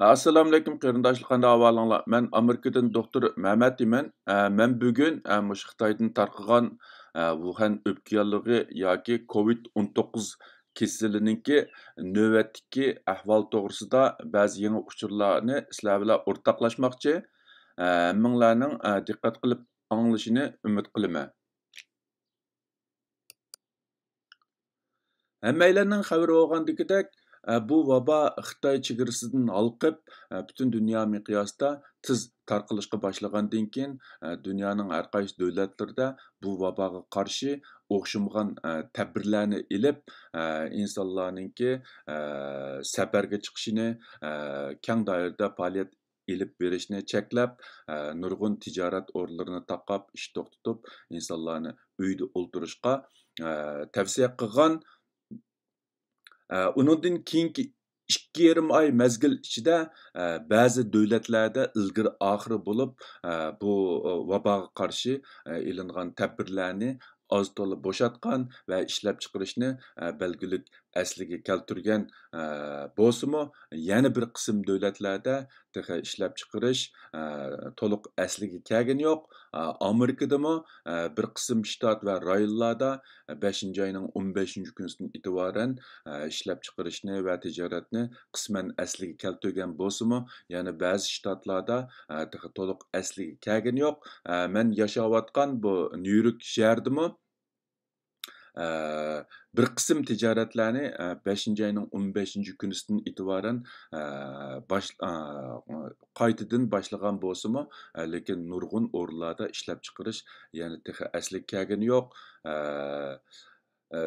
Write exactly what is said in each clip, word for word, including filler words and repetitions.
ئەسسالامۇئەلەيكۇم قېرىنداشلار، قانداق ئەھۋالىڭلار؟ مەن ئامېرىكىدىن دوختۇر مەمەت ئىمەن. ئە، مەن بۈگۈن، ئە، مۇشۇ خىتايدىن تارقىغان، ئە، ۋۇخەن ئۆپكە ياللۇغى ياكى كوۋىد ئون توققۇز كېسىلىنىڭكى نۆۋەتتىكى ئەھۋال توغرىسىدا بەزى يېڭى ئۇچۇرلارنى سىلەر بىلەن ئورتاقلاشماقچى. ئە، ھەممىڭلارنىڭ، ئە، دىققەت قىلىپ ئاڭلىشىنى ئۈمىد قىلىمەن. ھەممەيلەننىڭ خەۋىرى بولغاندىكىدەك، ئە، بۇ ۋابا خىتاي چېگرىسىدىن ھالقىپ، ئە، پۈتۈن دۇنيا مىقياسىدا تېز تارقىلىشقا باشلىغاندىن كېيىن، ئە، دۇنيانىڭ ھەر قايسى دۆلەتلىرىدە بۇ ۋاباغا قارشى ئوخشىمىغان، ئە، تەدبىرلەرنى ئېلىپ، ئە، ئىنسانلارنىڭكى، ئە، سەپەرگە چىقىشىنى، ئە، كەڭ دائىرىدە پائالىيەت ئېلىپ بېرىشنى چەكلەپ، ئە، نۇرغۇن تىجارەت ئورۇنلىرىنى تاقاپ، ئىش توختىتىپ، ئىنسانلارنى ئۆيدە ئولتۇرۇشقا، ئە، تەۋسىيە قىلغان. ئە، ئۇنىڭدىن كېيىنكى ئىككى يېرىم ئاي مەزگىل ئىچىدە، ئە، بەزى دۆلەتلەردە ئىلگىرى ئاخىرى بولۇپ، ئە، بۇ، ئە، ۋاباغا قارشى، ئە، ئېلىنغان تەدبىرلەرنى ئاز تولا بوشاتقان ۋە ئىشلەپچىقىرىشنى، ئە، بەلگىلىك ئەسلىگە كەلتۈرگەن، ئە، بولسىمۇ، يەنە بىر قىسىم دۆلەتلەردە تېخى ئىشلەپچىقىرىش، ئە، تولۇق ئەسلىگە كەلگىنى يوق. ئە، ئامېرىكىدىمۇ، ئە، بىر قىسىم شتات ۋە رايونلاردا، ئە، بەشىنچى ئاينىڭ ئون بەشىنچى كۈنىسىدىن ئېتىبارەن، ئە، ئىشلەپچىقىرىشنى ۋە تىجارەتنى قىسمەن ئەسلىگە كەلتۈرگەن بولسىمۇ، يەنە بەزى شتاتلاردا، ئە، تېخى تولۇق ئەسلىگە كەلگىنى يوق. ئە، مەن ياشاۋاتقان بۇ نيۇ يورك شەھىرىدىمۇ، ئە، بىر قىسىم تىجارەتلەرنى، ئە، بەشىنچى ئاينىڭ ئون بەشىنچى كۈنىسىدىن ئېتىبارەن، ئە، باش-، ئە، قايتىدىن باشلىغان بولسىمۇ، ئە، لېكىن نۇرغۇن ئورۇنلاردا ئىشلەپچىقىرىش يەنە تېخى ئەسلىگە كەلگىنى يوق. ئە، ئە،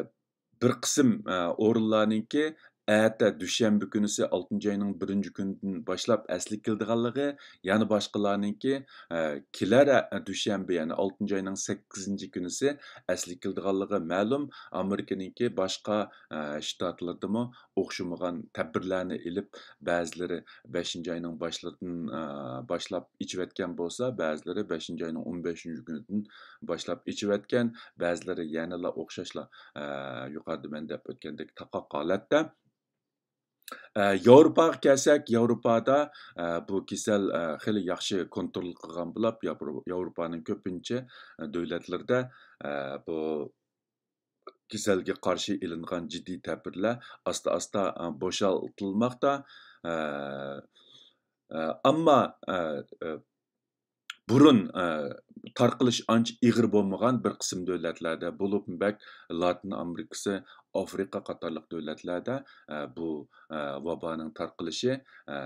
بىر قىسىم، ئە، ئورۇنلارنىڭكى ئەتە دۈشەنبە كۈنىسى، ئالتىنچى ئاينىڭ بىرىنچى كۈنىدىن باشلاپ ئەسلىگە كېلىدىغانلىقى، يەنە باشقىلارنىڭكى، ئە، كېلەر، ئە، دۈشەنبە، يەنى ئالتىنچى ئاينىڭ سەككىزىنچى كۈنىسى ئەسلىگە كېلىدىغانلىقى مەلۇم. ئامېرىكىنىڭكى باشقا، ئە، شتاتلىرىدىمۇ ئوخشىمىغان تەدبىرلەرنى ئېلىپ، بەزىلىرى بەشىنچى ئاينىڭ باشلىرىدىن، ئە، باشلاپ ئېچىۋەتكەن بولسا، بەزىلىرى بەشىنچى ئاينىڭ ئون بەشىنچى كۈنىدىن باشلاپ ئېچىۋەتكەن، بەزىلىرى يەنىلا ئوخشاشلا، ئە، يۇقىرىدا مەن دەپ ئۆتكەندەك تاقاق ھالەتتە. ئە، ياۋروپاغا كەلسەك، ياۋروپادا، ئە، بۇ كېسەل، ئە، خېلى ياخشى كونترول قىلغان بولۇپ، ياۋرو-، ياۋروپانىڭ كۆپىنچە، ئە، دۆلەتلىرىدە، ئە، بۇ كېسەلگە قارشى ئېلىنغان جىددىي تەدبىرلەر ئاستا-ئاستا، ئە، بوشالتىلماقتا. ئە، ئە، ئەمما، ئە، ئە، بۇرۇن، ئە، تارقىلىش ئانچە ئېغىر بولمىغان بىر قىسىم دۆلەتلەردە، بولۇپمۇ بەك لاتىن ئامېرىكىسى، ئافرىقا قاتارلىق دۆلەتلەردە، ئە، بۇ، ئە، ۋابانىڭ تارقىلىشى، ئە،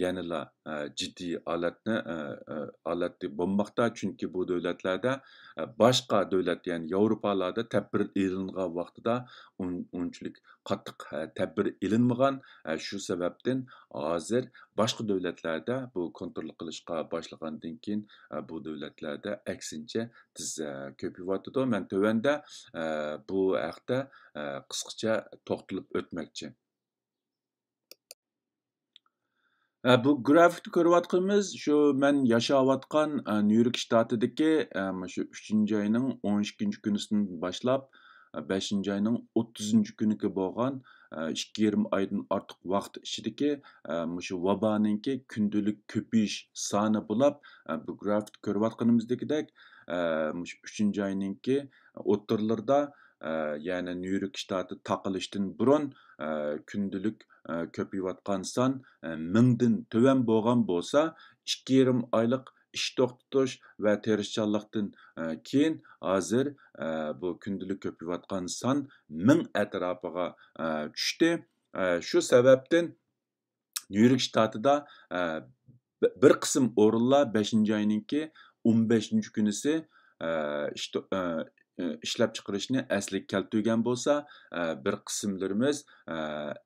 يەنىلا، ئە، جىددىي ھالەتنى، ئە، ئە، ھالەتتە بولماقتا. چۈنكى بۇ دۆلەتلەردە، ئە، باشقا دۆلەت، يەنى ياۋروپالاردا تەدبىر ئېلىنغان ۋاقتىدا ئۇن-، ئۇنچىلىك قاتتىق، ئە، تەدبىر ئېلىنمىغان. ئە، شۇ سەۋەبتىن ھازىر باشقا دۆلەتلەردە بۇ كونترول قىلىشقا باشلىغاندىن كېيىن، ئە، بۇ دۆلەتلەردە ئەكسىنچە تېز، ئە، كۆپىيىۋاتىدۇ. مەن تۆۋەندە، ئە، بۇ ھەقتە، ئە، قىسقىچە توختىلىپ ئۆتمەكچى. ئە، بۇ گرافىكتا كۆرۈۋاتقىنىمىز شۇ مەن ياشاۋاتقان، ئە، نيۇ يورك شتاتىدىكى، ئە، مۇشۇ ئۈچىنچى ئاينىڭ ئون ئىككىنچى كۈنىسىدىن باشلاپ، ئە، بەشىنچى ئاينىڭ ئوتتۇزىنچى كۈنىگە بولغان، ئە، ئىككى يېرىم ئايدىن ئارتۇق ۋاقىت ئىچىدىكى، ئە، مۇشۇ ۋابانىڭكى كۈندىلىك كۆپىيىش سانى بولاپ، ئە، بۇ گرافىكتا كۆرۈۋاتقىنىمىزدىكىدەك، ئە، مۇشۇ ئۈچىنچى ئاينىڭكى ئوتتۇرىلىرىدا، ئە، يەنى نيۇ يورك شتاتى تاقىلىشتىن بۇرۇن، ئە، كۈندىلىك، ئە، كۆپىيىۋاتقان سان، ئە، مىڭدىن تۆۋەن بولغان بولسا، ئىككى يېرىم ئايلىق ئىش توختىتىش ۋە تىرىشچانلىقتىن، ئە، كېيىن ھازىر، ئە، بۇ كۈندىلىك كۆپىيىۋاتقان سان مىڭ ئەتراپىغا، ئە، چۈشتى. ئە، شۇ سەۋەبتىن نيۇ يورك شتاتىدا، ئە، بىر قىسىم ئورۇنلار بەشىنچى ئاينىڭكى ئون بەشىنچى كۈنىسى، ئە، ئىشلەپچىقىرىشنى ئەسلىگە كەلتۈرگەن بولسا، ئە، بىر قىسىملىرىمىز، ئە،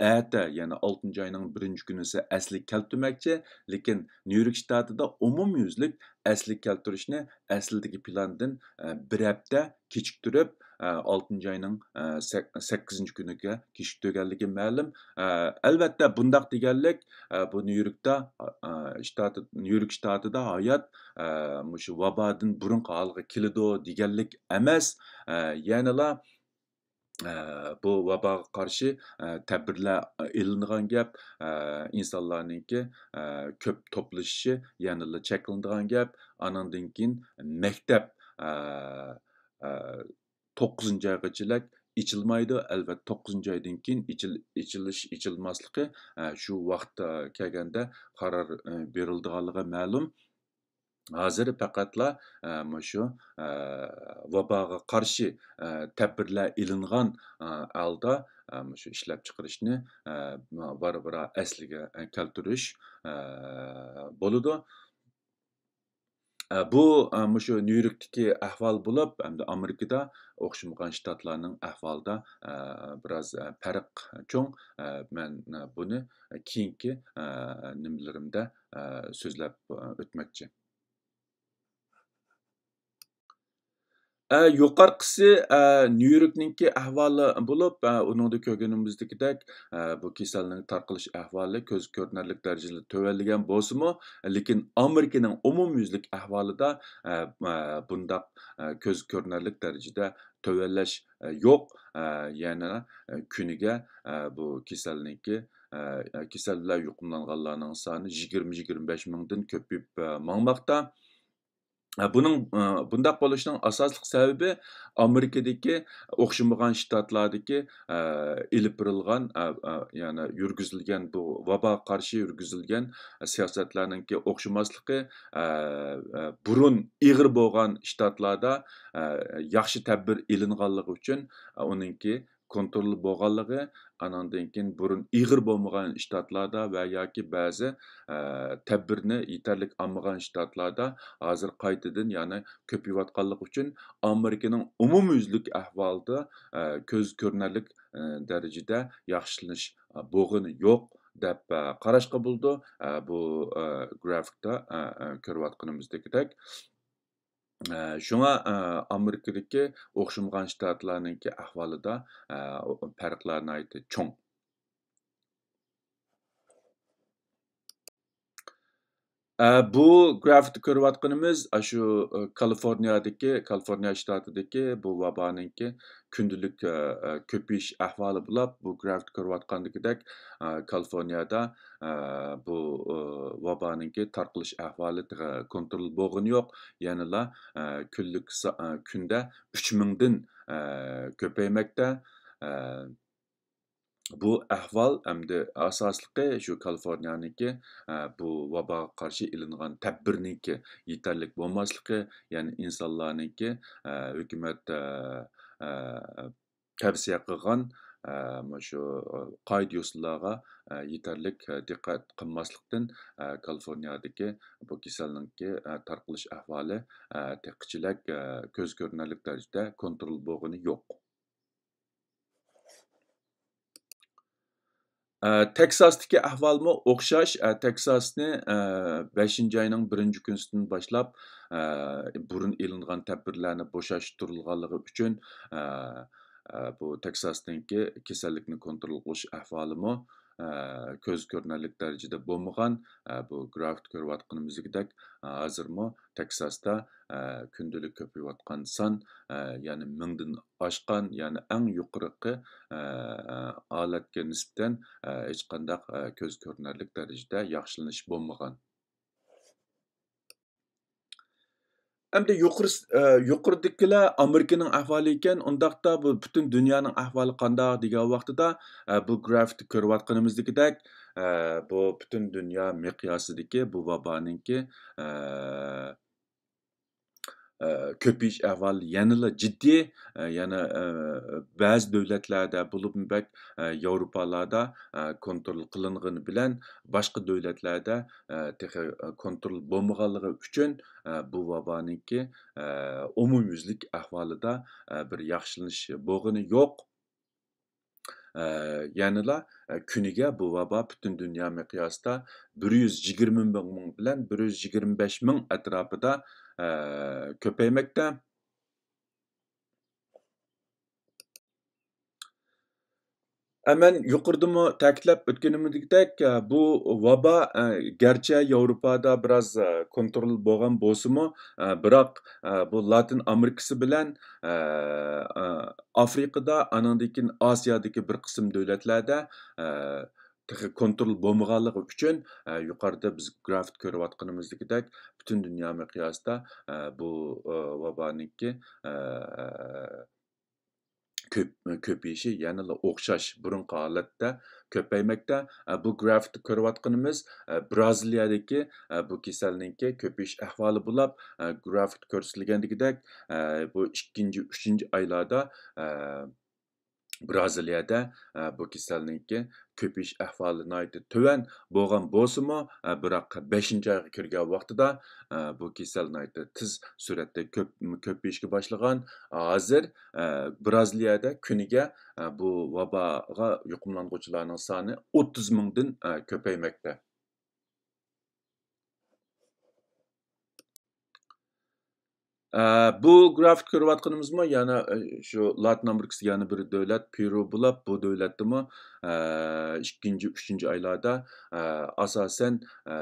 ئەتە، يەنى ئالتىنچى ئاينىڭ بىرىنچى كۈنىسى ئەسلىگە كەلتۈرمەكچى. لېكىن نيۇ يورك شتاتىدا ئومۇميۈزلۈك ئەسلىگە كەلتۈرۈشنى ئەسلىدىكى پىلاندىن، ئە، بىر ھەپتە كېچىكتۈرۈپ، ئە، ئالتىنچى ئاينىڭ، ئە، سەك-، سەككىزىنچى كۈنىگە كېچىكتۈرگەنلىكى مەلۇم. ئە، ئەلۋەتتە، بۇنداق دېگەنلىك، ئە، بۇ نيۇ يوركتا، ئە، شتاتى، نيۇ يورك شتاتىدا ھايات، ئە، مۇشۇ ۋابادىن بۇرۇنقى ھالغا كېلىدۇ دېگەنلىك ئەمەس. ئە، يەنىلا ئە، بۇ ۋاباغا قارشى، ئە، تەدبىرلەر ئېلىنىدىغان گەپ، ئە، ئىنسانلارنىڭكى، ئە، كۆپ توپلىشىشى يەنىلا چەكلىنىدىغان گەپ. ئانىڭدىن كېيىن مەكتەپ، ئە، ئە، توققۇزىنچى ئايغىچىلىك ئېچىلمايدۇ. ئەلۋەتتە، توققۇزىنچى ئايدىن كېيىن ئېچىل-، ئېچىلىش، ئېچىلماسلىقى، ئە، شۇ ۋاقىت، ئە، كەلگەندە قارار، ئە، بېرىلىدىغانلىقى مەلۇم. ھازىر پەقەتلا، ئە، مۇشۇ، ئە، ۋاباغا قارشى، ئە، تەدبىرلەر ئېلىنغان، ئە، ھالدا، ئە، مۇشۇ ئىشلەپچىقىرىشنى، ئە، بارا-بارا ئەسلىگە، ئە، كەلتۈرۈش، ئە، بولىدۇ. ئە، بۇ، ئە، مۇشۇ نيۇ يوركتىكى ئەھۋال بولۇپ، ئەمدى ئامېرىكىدا ئوخشىمىغان شتاتلارنىڭ ئەھۋالىدا، ئە، بىراز، ئە، پەرق چوڭ. ئە، مەن، ئە، بۇنى كېيىنكى، ئە، نېمىلىرىمدە، ئە، سۆزلەپ، ئە، ئۆتمەكچى. ئە، يۇقارقىسى، ئە، نيۇ يوركنىڭكى ئەھۋالى بولۇپ، ئە، ئۇنىڭدا كۆرگىنىمىزدىكىدەك، ئە، بۇ كېسەلنىڭ تارقىلىش ئەھۋالى كۆز كۆرۈنەرلىك دەرىجىدە تۆۋەنلىگەن بولسىمۇ، لېكىن ئامېرىكىنىڭ ئومۇميۈزلۈك ئەھۋالىدا، ئە، ئە، بۇنداق، ئە، كۆز كۆرۈنەرلىك دەرىجىدە تۆۋەنلەش، ئە، يوق. ئە، يەنە، ئە، كۈنىگە، ئە، بۇ كېسەلنىڭكى، ئە، كېسەل بىلەن يۇقۇملانغانلارنىڭ سانى يىگىرمە، يىگىرمە بەش مىڭدىن كۆپىيىپ، ئە، ماڭماقتا. ئە، بۇنىڭ، ئە، بۇنداق بولۇشىنىڭ ئاساسلىق سەۋەبى ئامېرىكىدىكى ئوخشىمىغان شتاتلاردىكى، ئە، ئېلىپ بېرىلغان، ئە، ئە، يەنى يۈرگۈزۈلگەن بۇ ۋاباغا قارشى يۈرگۈزۈلگەن سىياسەتلەرنىڭكى ئوخشىماسلىقى، ئە، ئە، بۇرۇن ئېغىر بولغان شتاتلاردا، ئە، ياخشى تەدبىر ئېلىنغانلىقى ئۈچۈن، ئە، ئۇنىڭكى كونترول بولغانلىقى، ئانىڭدىن كېيىن بۇرۇن ئېغىر بولمىغان شتاتلاردا ۋە ياكى بەزى، ئە، تەدبىرنى يېتەرلىك ئالمىغان شتاتلاردا ھازىر قايتىدىن يەنە كۆپىيىۋاتقانلىقى ئۈچۈن ئامېرىكىنىڭ ئومۇميۈزلۈك ئەھۋالىدا، ئە، كۆز كۆرۈنەرلىك، ئە، دەرىجىدە ياخشىلىنىش، ئە، بولغىنى يوق دەپ، ئە، قاراشقا بولىدۇ. ئە، بۇ، ئە، گرافىكتا، ئە، ئە، كۆرۈۋاتقىنىمىزدىكىدەك. ئە، شۇڭا، ئە، ئامېرىكىدىكى ئوخشىمىغان شتاتلارنىڭكى ئەھۋالىدا، ئە، پەرقلەر ناھايىتى چوڭ. ئە، بۇ گرافىكتا كۆرۈۋاتقىنىمىز، ئاشۇ، ئە، كالىفورنىيەدىكى، كالىفورنىيە شتاتىدىكى بۇ ۋابانىڭكى كۈندىلىك، ئە، ئە، كۆپىيىش ئەھۋالى بولۇپ، بۇ گرافىكتا كۆرۈۋاتقاندىكىدەك، ئە، كالىفورنىيەدە، ئە، بۇ، ئە، ۋابانىڭكى تارقىلىش ئەھۋالى تېخى كونترول بولغىنى يوق. يەنىلا، ئە، كۈنلۈك سا-، ئە، كۈندە ئۈچ مىڭدىن، ئە، كۆپەيمەكتە. ئە، بۇ ئەھۋال ئەمدى ئاساسلىقى شۇ كالىفورنىيەنىڭكى، ئە، بۇ ۋاباغا قارشى ئېلىنغان تەدبىرنىڭكى يېتەرلىك بولماسلىقى، يەنى ئىنسانلارنىڭكى، ئە، ھۆكۈمەت، ئە، ئە، تەۋسىيە قىلغان، ئە، مۇشۇ قائىدە-يوسۇنلارغا، ئە، يېتەرلىك، ئە، دىققەت قىلماسلىقتىن، ئە، كالىفورنىيەدىكى بۇ كېسەلنىڭكى، ئە، تارقىلىش ئەھۋالى، ئە، تېخىچىلىك، ئە، كۆز كۆرۈنەرلىك دەرىجىدە كونترول بولغىنى يوق. ئە، تېكساستىكى ئەھۋالمۇ ئوخشاش. ئە، تېكساسنى، ئە، بەشىنچى ئاينىڭ بىرىنچى كۈنىسىدىن باشلاپ، ئە، بۇرۇن ئېلىنغان تەدبىرلەرنى بوشاشتۇرۇلغانلىقى ئۈچۈن، ئە، ئە، بۇ تېكساستىڭكى كېسەللىكنى كونترول قىلىش ئەھۋالىمۇ، ئە، كۆز كۆرۈنەرلىك دەرىجىدە بولمىغان. ئە، بۇ گرافىكتا كۆرۈۋاتقىنىمىزدەكدەك، ئە، ھازىرمۇ تېكساستا، ئە، كۈندىلىك كۆپىيىۋاتقان سان، ئە، يەنى مىڭدىن ئاشقان، يەنى ئەڭ يۇقىرىقى، ئە، ھالەتكە نىسبەتەن، ئە، ھېچقانداق، ئە، كۆز كۆرۈنەرلىك دەرىجىدە ياخشىلىنىش بولمىغان. ئەمدى يۇقىرىس-، ئە، يۇقىرىدىكىلەر ئامېرىكىنىڭ ئەھۋالى ئىكەن، ئۇنداقتا بۇ پۈتۈن دۇنيانىڭ ئەھۋالى قانداق دېگەن ۋاقتىدا، ئە، بۇ گرافىكتا كۆرۈۋاتقىنىمىزدىكىدەك، ئە، بۇ پۈتۈن دۇنيا مىقياسىدىكى بۇ ۋابانىڭكى، ئە، ئە، كۆپىيىش ئەھۋالى يەنىلا جىددىي، ئە، يەنە، ئە، بەزى دۆلەتلەردە، بولۇپمۇ بەك، ئە، ياۋروپالاردا، ئە، كونترول قىلىنغىنى بىلەن، باشقا دۆلەتلەردە، ئە، تېخى، ئە، كونترول بولمىغانلىقى ئۈچۈن، ئە، بۇ ۋابانىڭكى، ئە، ئومۇميۈزلۈك ئەھۋالىدا، ئە، بىر ياخشىلىنىش بولغىنى يوق. ئە، يەنىلا، ئە، كۈنىگە بۇ ۋابا پۈتۈن دۇنيا مىقياسىدا بىر يۈز يىگىرمە مىڭ بىلەن بىر يۈز يىگىرمە بەش مىڭ ئەتراپىدا، ئە، كۆپەيمەكتە. ئە، مەن يۇقىرىدىمۇ تەكىتلەپ ئۆتكىنىمدەك، ئە، بۇ ۋابا، ئە، گەرچە ياۋروپادا بىراز، ئە، كونترول بولغان بولسىمۇ، ئە، بىراق، ئە، بۇ لاتىن ئامېرىكىسى بىلەن، ئە، ئە، ئافرىقىدا، ئانىڭدىن كېيىن ئاسىيادىكى بىر قىسىم دۆلەتلەردە، ئە، تېخى كونترول بولمىغانلىقى ئۈچۈن، ئە، يۇقىرىدا بىز گرافىكتا كۆرۈۋاتقىنىمىزدىكىدەك پۈتۈن دۇنيا مىقياسىدا، ئە، بۇ، ئە، ۋابانىڭكى، ئە، كۆپ-، كۆپىيىشى يەنىلا ئوخشاش بۇرۇنقى ھالەتتە كۆپەيمەكتە. ئە، بۇ گرافىكتا كۆرۈۋاتقىنىمىز، ئە، برازىلىيەدىكى، ئە، بۇ كېسەلنىڭكى كۆپىيىش ئەھۋالى بولاپ، ئە، گرافىكتا كۆرسىتىلگەندىكىدەك، ئە، بۇ ئىككىنچى، ئۈچىنچى ئايلاردا، ئە، برازىلىيەدە، ئە، بۇ كېسەلنىڭكى كۆپىيىش ئەھۋالى ناھايىتى تۆۋەن بولغان بولسىمۇ، ئە، بىراق بەشىنچى ئايغا كىرگەن ۋاقتىدا، ئە، بۇ كېسەل ناھايىتى تېز سۈرئەتتە كۆپ-، كۆپىيىشكە باشلىغان. ھازىر، ئە، برازىلىيەدە كۈنىگە، ئە، بۇ ۋاباغا يۇقۇملانغۇچىلارنىڭ سانى ئوتتۇز مىڭدىن، ئە، كۆپەيمەكتە. ئە، بۇ گرافىك كۆرۈۋاتقىنىمىزمۇ يەنە، ئە، شۇ لاتىن ئامېرىكىسى يەنە بىر دۆلەت، پېرۇ بولاپ، بۇ دۆلەتتىمۇ، ئە، ئىككىنچى، ئۈچىنچى ئايلاردا، ئە، ئاساسەن، ئە،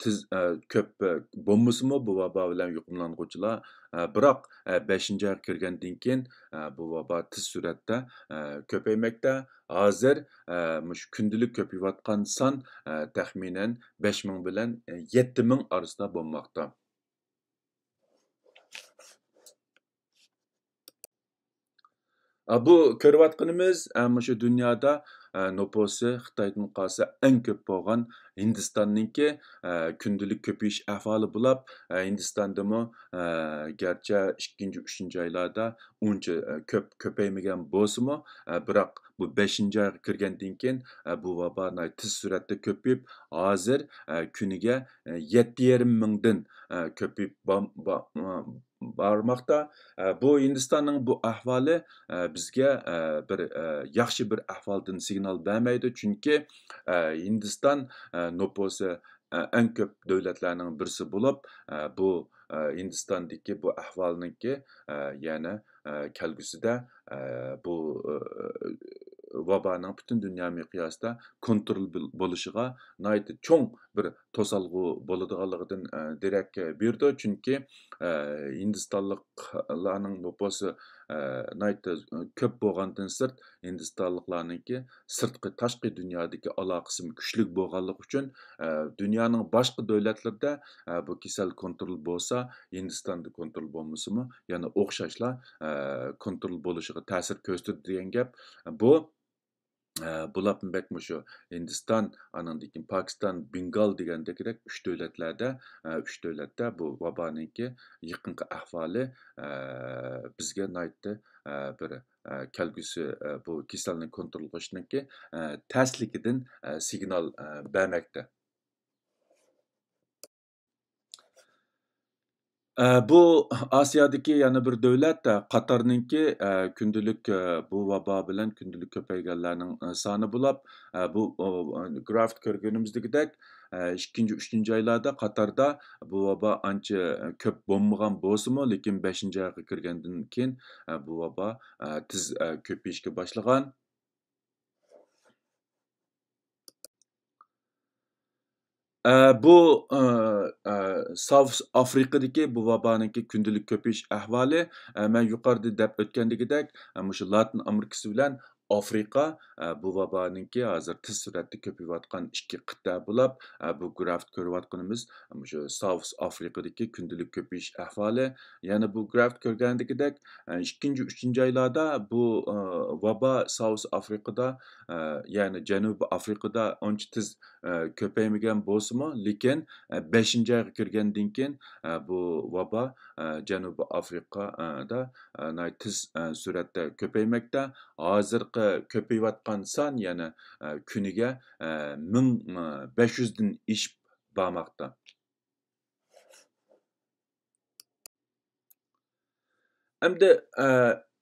تېز، ئە، كۆپ، ئە، بولمىسىمۇ بۇ ۋابا بىلەن يۇقۇملانغۇچىلار، ئە، بىراق، ئە، بەشىنچى ئايغا كىرگەندىن كېيىن، ئە، بۇ ۋابا تېز سۈرئەتتە، ئە، كۆپەيمەكتە. ھازىر، ئە، مۇشۇ كۈندىلىك كۆپىيىۋاتقان سان، ئە، تەخمىنەن بەش مىڭ بىلەن، ئە، يەتتە مىڭ ئارىسىدا بولماقتا. ئا، بۇ كۆرۈۋاتقىنىمىز، ئە، مۇشۇ دۇنيادا، ئە، نوپۇسى خىتايدىن قالسا ئەڭ كۆپ بولغان ھىندىستاننىڭكى، ئە، كۈندىلىك كۆپىيىش ئەھۋالى بولاپ، ئە، ھىندىستاندىمۇ، ئە، گەرچە ئىككىنچى، ئۈچىنچى ئايلاردا ئۇنچە، ئە، كۆپ كۆپەيمىگەن بولسىمۇ، ئە، بىراق بۇ بەشىنچى ئايغا كىرگەندىن كېيىن، ئە، بۇ ۋابا ناھايىتى تېز سۈرئەتتە كۆپىيىپ، ھازىر، ئە، كۈنىگە، ئە، يەتتە يېرىم مىڭدىن، ئە، كۆپىيىپ بام-، با-، ئە، بارماقتا. ئە، بۇ ھىندىستاننىڭ بۇ ئەھۋالى، ئە، بىزگە، ئە، بىر، ئە، ياخشى بىر ئەھۋالدىن سىگنال بەرمەيدۇ، چۈنكى، ئە، ھىندىستان، ئە، نوپۇسى، ئە، ئەڭ كۆپ دۆلەتلەرنىڭ بىرسى بولۇپ، ئە، بۇ، ئە، ھىندىستاندىكى بۇ ئەھۋالنىڭكى، ئە، يەنە، ئە، كەلگۈسىدە، ئە، بۇ، ئە، ۋابانىڭ پۈتۈن دۇنيا مىقياسىدا كونترول بول-، بولۇشىغا ناھايىتى چوڭ بىر توسالغۇ بولىدىغانلىقىدىن، ئە، دېرەك بېرىدۇ. چۈنكى، ئە، ھىندىستانلىقلارنىڭ نوپۇسى، ئە، ناھايىتى كۆپ بولغاندىن سىرت، ھىندىستانلىقلارنىڭكى سىرتقى، تاشقى دۇنيادىكى ئالاقىسىمۇ كۈچلۈك بولغانلىقى ئۈچۈن، ئە، دۇنيانىڭ باشقا دۆلەتلىرىدە، ئە، بۇ كېسەل كونترول بولسا، ھىندىستاندا كونترول بولمىسىمۇ، يەنە ئوخشاشلا، ئە، كونترول بولۇشىغا تەسىر كۆرسىتىدۇ دېگەن گەپ. بۇ، ئە، بۇلاپمۇ بەك مۇشۇ ھىندىستان، ئانىڭدىن كېيىن پاكىستان، بېنگال دېگەندەكرەك ئۈچ دۆلەتلەردە، ئە، ئۈچ دۆلەتتە بۇ ۋابانىڭكى يېقىنقى ئەھۋالى، ئە، بىزگە ناھايىتى، ئە، بىر، ئە، كەلگۈسى، ئە، بۇ كېسەلنى كونترول قىلىشنىڭكى، ئە، تەسلىكىدىن، ئە، سىگنال، ئە، بەرمەكتە. ئە، بۇ ئاسىيادىكى يەنە بىر دۆلەت، ئە، قاتارنىڭكى، ئە، كۈندىلىك، ئە، بۇ ۋابا بىلەن كۈندىلىك كۆپەيگەنلەرنىڭ، ئە، سانى بولاپ، ئە، بۇ، ئو، گرافتا كۆرگىنىمىزدىكىدەك، ئە، ئىككىنچى، ئۈچىنچى ئايلاردا قاتاردا بۇ ۋابا ئانچە، ئە، كۆپ بولمىغان بولسىمۇ، لېكىن بەشىنچى ئايغا كىرگەندىن كېيىن، ئە، بۇ ۋابا، ئە، تېز، ئە، كۆپىيىشكە باشلىغان. ئە، بۇ، ئە، ئە، ساۋس ئافرىقىدىكى بۇ ۋابانىڭكى كۈندىلىك كۆپىيىش ئەھۋالى، ئە، مەن يۇقىرىدا دەپ ئۆتكەندىكىدەك، ئە، مۇشۇ لاتىن ئامېرىكىسى بىلەن ئافرىقا، ئە، بۇ ۋابانىڭكى ھازىر تېز سۈرئەتتە كۆپىيىۋاتقان ئىككى قىتئە بولاپ، ئە، بۇ گرافتا كۆرۈۋاتقىنىمىز مۇشۇ ساۋس ئافرىقىدىكى كۈندىلىك كۆپىيىش ئەھۋالى. يەنە بۇ گرافتا كۆرگەندىكىدەك، ئە، ئىككىنچى، ئۈچىنچى ئايلاردا بۇ، ئە، ۋابا ساۋس ئافرىقىدا، ئە، يەنى جەنۇبىي ئافرىقىدا ئانچە تېز، ئە، كۆپەيمىگەن بولسىمۇ، لېكىن، ئە، بەشىنچى ئايغا كىرگەندىن كېيىن، ئە، بۇ ۋابا، ئە، جەنۇبىي ئافرىقادا، ئە، ناھايىتى تېز، ئە، سۈرئەتتە كۆپەيمەكتە. ھازىرقى كۆپىيىۋاتقان سان يەنە، ئە، كۈنىگە، ئە، مىڭ بەش يۈزدىن ئېشىپ بارماقتا. ئەمدى، ئە،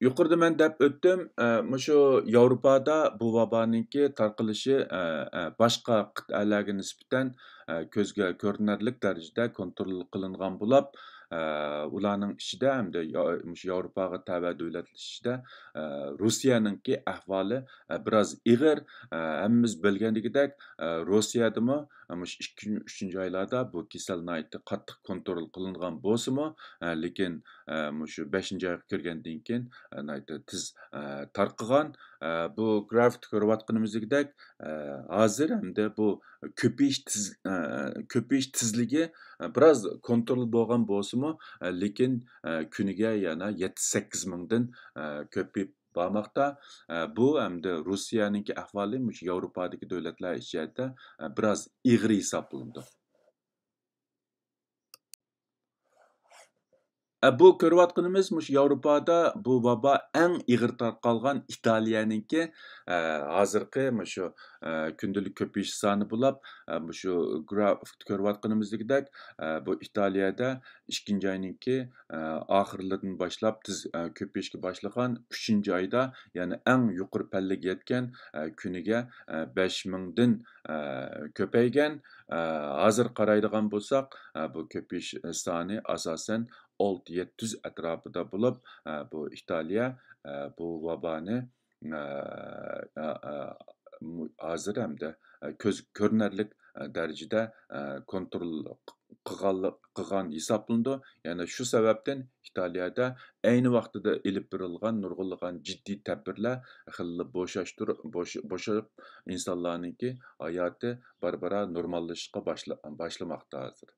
يۇقىرىدا مەن دەپ ئۆتتۈم، ئە، مۇشۇ ياۋروپادا بۇ ۋابانىڭكى تارقىلىشى، ئە، ئە، باشقا قىتئەلەرگە نىسبەتەن، ئە، كۆزگە كۆرۈنەرلىك دەرىجىدە كونترول قىلىنغان بولاپ، ئۇلارنىڭ ئىچىدە ھەمدە يا-، مۇشۇ ياۋروپاغا تەۋە دۆلەتلەر ئىچىدە، ئە، روسىيەنىڭكى ئەھۋالى، ئە، بىراز ئېغىر. ئە، ھەممىمىز بىلگەندىكىدەك، ئە، روسىيەدىمۇ، ئە، مۇشۇ ئىككىنچى، ئۈچىنچى ئايلاردا بۇ كېسەل ناھايىتى قاتتىق كونترول قىلىنغان بولسىمۇ، ئە، لېكىن، ئە، مۇشۇ بەشىنچى ئايغا كىرگەندىن كېيىن، ئە، ناھايىتى تېز، ئە، تارقىغان. ئە، بۇ گرافىكتا كۆرۈۋاتقىنىمىزدەك، ئە، ھازىر ھەمدە بۇ كۆپىيىش تېز-، ئە، كۆپىيىش تېزلىكى، ئە، بىراز كونترول بولغان بولسىمۇ، ئە، لېكىن، ئە، كۈنىگە يەنە يەتتە سەككىز مىڭدىن، ئە، كۆپىيىپ بارماقتا. ئە، بۇ ھەمدە روسىيەنىڭكى ئەھۋالى مۇشۇ ياۋروپادىكى دۆلەتلەر ئىچىدە، ئە، بىراز ئېغىر ھېسابلىنىدۇ. ئە، بۇ كۆرۈۋاتقىنىمىز مۇشۇ ياۋروپادا بۇ ۋابا ئەڭ ئېغىر تارقالغان ئىتالىيەنىڭكى، ئە، ھازىرقى مۇشۇ، ئە، كۈندىلىك كۆپىيىش سانى بولاپ، ئە، مۇشۇ گرافىكتا كۆرۈۋاتقىنىمىزدەك، ئە، بۇ ئىتالىيەدە ئىككىنچى ئاينىڭكى، ئە، ئاخىرلىرىدىن باشلاپ تېز، ئە، كۆپىيىشكە باشلىغان، ئۈچىنچى ئايدا يەنە ئەڭ يۇقىرى پەللىگە يەتكەن، ئە، كۈنىگە، ئە، بەش مىڭدىن، ئە، كۆپەيگەن. ئە، ھازىر قارايدىغان بولساق، ئە، بۇ كۆپىيىش سانى ئاساسەن ئالتە يەتتە يۈز ئەتراپىدا بولۇپ، ئە، بۇ ئىتالىيە، ئە، بۇ ۋابانى، ئە، ئە، ئە، مۇ-، ھازىر ھەمدە، ئە، كۆز كۆرۈنەرلىك، ئە، دەرىجىدە، ئە، كونترول قىلغانلىق، قىلغان ھېسابلىنىدۇ. يەنە شۇ سەۋەبتىن ئىتالىيەدە ئەينى ۋاقتىدا ئېلىپ بېرىلغان نۇرغۇنلىغان جىددىي تەدبىرلەر خېلىلا بوشاشتۇر-، بوش-، بوشاپ، ئىنسانلارنىڭكى ھاياتى بارا-بارا نورماللىشىشقا باشلا-، باشلىماقتا ھازىر.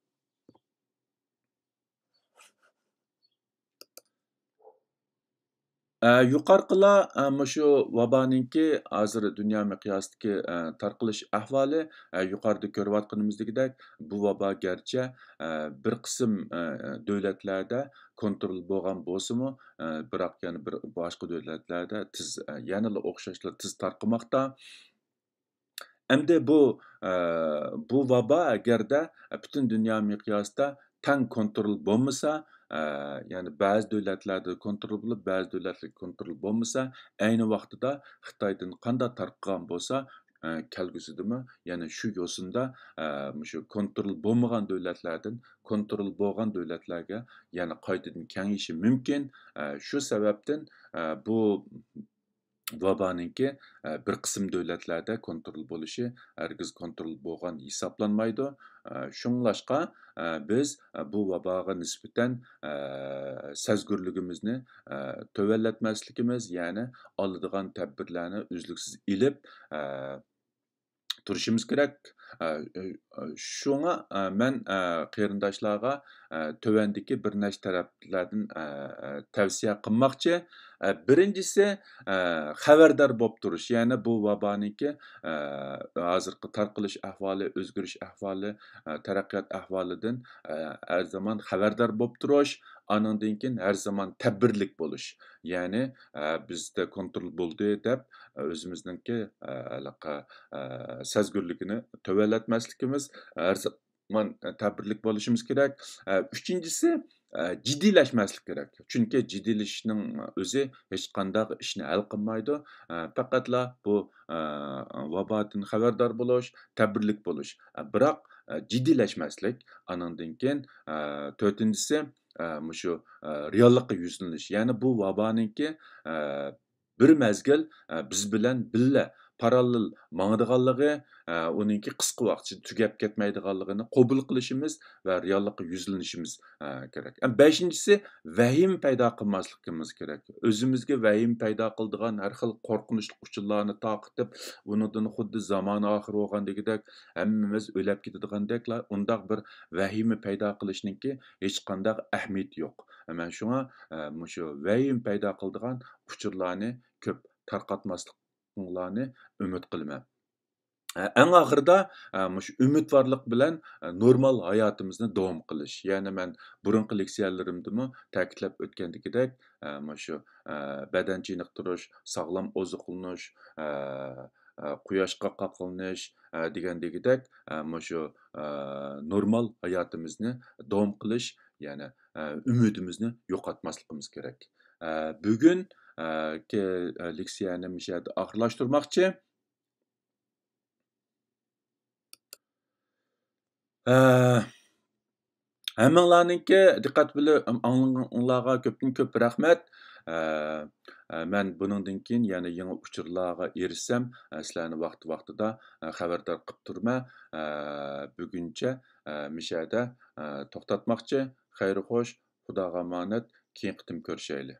ئە، يۇقىرىقىلا، ئە، مۇشۇ ۋابانىڭكى ھازىر دۇنيا مىقياسىدىكى، ئە، تارقىلىش ئەھۋالى، ئە، يۇقىرىدا كۆرۈۋاتقىنىمىزدىكىدەك، بۇ ۋابا گەرچە، ئە، بىر قىسىم، ئە، دۆلەتلەردە كونترول بولغان بولسىمۇ، ئە، بىراق يەنە بىر باشقا دۆلەتلەردە تېز، ئە، يەنىلا ئوخشاشلا تېز تارقىماقتا. ئەمدى بۇ، ئە، بۇ ۋابا ئەگەردە پۈتۈن دۇنيا مىقياسىدا تەڭ كونترول بولمىسا، ئە، يەنى بەزى دۆلەتلەردە كونترول بولۇپ، بەزى دۆلەتلەردە كونترول بولمىسا، ئەينى ۋاقتىدا خىتايدىن قانداق تارقىغان بولسا، ئە، كەلگۈسىدىمۇ يەنە شۇ يوسۇندا، ئە، مۇشۇ كونترول بولمىغان دۆلەتلەردىن كونترول بولغان دۆلەتلەرگە يەنە قايتىدىن كېڭىيىشى مۇمكىن. ئە، شۇ سەۋەبتىن، ئە، بۇ ۋابانىڭكى، ئە، بىر قىسىم دۆلەتلەردە كونترول بولۇشى ھەرگىز كونترول بولغان ھېسابلانمايدۇ. ئە، شۇڭلاشقا، ئە، بىز، ئە، بۇ ۋاباغا نىسبەتەن، ئە، سەزگۈرلۈكىمىزنى، ئە، تۆۋەنلەتمەسلىكىمىز، يەنى ئالىدىغان تەدبىرلەرنى ئۈزلۈكسىز ئېلىپ، ئە، تۇرۇشىمىز كېرەك. ئە، ئە، شۇڭا، ئە، مەن، ئە، قېرىنداشلارغا، ئە، تۆۋەندىكى بىر نەچچە تەرەپلەردىن، ئە، ئە، تەۋسىيە قىلماقچى. ئە، بىرىنچىسى، ئە، خەۋەردار بولۇپ تۇرۇش. يەنى بۇ ۋابانىڭكى، ئە، ھازىرقى تارقىلىش ئەھۋالى، ئۆزگىرىش ئەھۋالى، ئە، تەرەققىيات ئەھۋالىدىن، ئە، ھەر زامان خەۋەردار بولۇپ تۇرۇش. ئانىڭدىن كېيىن ھەر زامان تەدبىرلىك بولۇش. يەنى، ئە، بىزدە كونترول بولدى دەپ، ئە، ئۆزىمىزنىڭكى، ئە، ھېلىقى، ئە، سەزگۈرلۈكىنى تۆۋەنلەتمەسلىكىمىز، ھەر زامان تەدبىرلىك بولۇشىمىز كېرەك. ئە، ئۈچىنچىسى، ئە، جىددىيلەشمەسلىك كېرەك. چۈنكى جىددىيلىشىشنىڭ ئۆزى ھېچقانداق ئىشنى ھەل قىلمايدۇ. ئە، پەقەتلا بۇ، ئە، ۋابادىن خەۋەردار بولۇش، تەدبىرلىك بولۇش. ئە، بىراق، ئە، جىددىيلەشمەسلىك. ئانىڭدىن كېيىن، ئە، تۆتىنچىسى، ئە، مۇشۇ، ئە، رېئاللىققا يۈزلىنىش. يەنى بۇ ۋابانىڭكى، ئە، بىر مەزگىل، ئە، بىز بىلەن بىللە پاراللېل ماڭىدىغانلىقى، ئە، ئۇنىڭكى قىسقا ۋاقىت ئىچىدە تۈگەپ كەتمەيدىغانلىقىنى قوبۇل قىلىشىمىز ۋە رېئاللىققا يۈزلىنىشىمىز، ئە، كېرەك. ئەم، بەشىنچىسى، ۋەھىمە پەيدا قىلماسلىقىمىز كېرەك. ئۆزىمىزگە ۋەھىمە پەيدا قىلىدىغان ھەر خىل قورقۇنچلۇق ئۇچۇرلارنى تارقىتىپ، ئۇنىڭدىن خۇددى زامانە ئاخىرى بولغاندىكىدەك، ھەممىمىز ئۆلەپ كېتىدىغاندەكلا، ئۇنداق بىر ۋەھىمە پەيدا قىلىشنىڭكى ھېچقانداق ئەھمىيىتى يوق. مەن شۇڭا، ئە، مۇشۇ ۋەھىمە پەيدا قىلىدىغان ئۇچۇرلارنى كۆپ تارقاتماسلىقىڭلارنى ئۈمىد قىلىمەن. ئە، ئەڭ ئاخىرىدا، ئە، مۇشۇ ئۈمىدۋارلىق بىلەن، ئە، نورمال ھاياتىمىزنى داۋام قىلىش. يەنى مەن بۇرۇنقى لېكسىيەلىرىمدىمۇ تەكىتلەپ ئۆتكەندىكىدەك، ئە، مۇشۇ، ئە، بەدەن چېنىقتۇرۇش، ساغلام ئوزۇقلىنىش، ئە، ئە، قۇياشقا قاقلىنىش، ئە، دېگەندىكىدەك، ئە، مۇشۇ، ئە، نورمال ھاياتىمىزنى داۋام قىلىش، يەنى، ئە، ئۈمىدىمىزنى يوقاتماسلىقىمىز كېرەك. ئە، بۈگۈن، ئە، كە-، ئە، لېكسىيەنى مۇشۇ يەردە ئاخىرلاشتۇرماقچى. ئە، ھەممىڭلارنىڭكى دىققەت بىلەن ئاڭلىغىنىڭلارغا كۆپتىن كۆپ رەھمەت. ئە، ئە، مەن بۇنىڭدىن كېيىن يەنە يېڭى ئۇچۇرلارغا ئېرىشسەم، ئە، سىلەرنى ۋاقتى ۋاقتىدا، ئە، خەۋەردار قىلىپ تۇرىمەن. ئە، بۈگۈنچە، ئە، مىشەدە، ئە، توختاتماقچى. خەير خوش، خۇداغا ئامانەت، كېيىن قېتىم كۆرۈشەيلى.